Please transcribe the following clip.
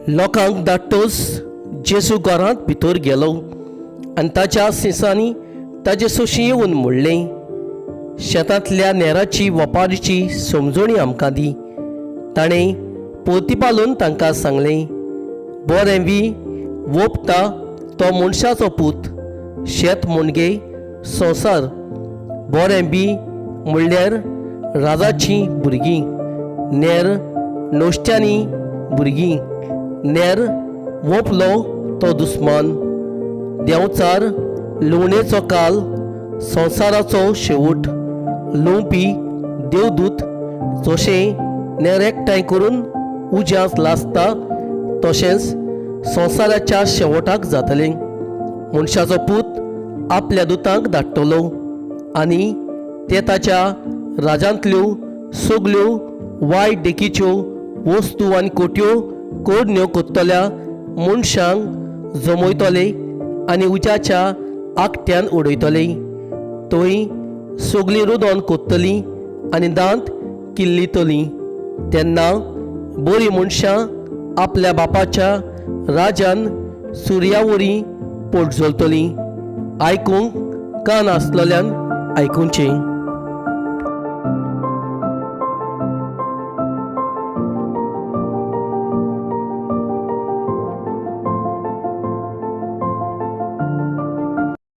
लोकांक धाडटच जेजू घरांत भितर गेलो आनी ताच्या सिसांनी ताजे सोशी येवन म्हणलें, शेतांतल्या नेराची वपारीची समजणी आमकां दी. ताणें पोतीपालून तांकां सांगलें, बरें बी वोपता तो मनशाचो पूत, शेत म्हणगे संवसार, बरें बी म्हणल्यार राजाचीं भुरगीं, नेर नोश्ट्यांनी भुरगीं, नेर वोपलो तो दुस्मान, देंवचार लुवणेचो काल, संवसाराचो शेवट, लुवपी देवदूत जशें नेर एकठांय करून उज्यांत लासता तशेंच संवसाराच्या शेवटाक जातलें. मनशाचो पूत आपल्या दुतांक धाडटलो आनी ते ताच्या राजांतल्यो सगल्यो वायट देखीच्यो वस्तू आनी कोट्यो कोडण्यो कोत्तल्या मनशांक जमयतले आनी उज्याच्या आकट्यान उडयतले. थंय सगलीं रुदोन कोत्तलीं आनी दांत किल्लितलीं. तेन्ना बरीं मनशां आपल्या बापाच्या राजान सुर्या वरी पोटजलतलीं. आयकूंक कान आसलेल्यान आयकुचें.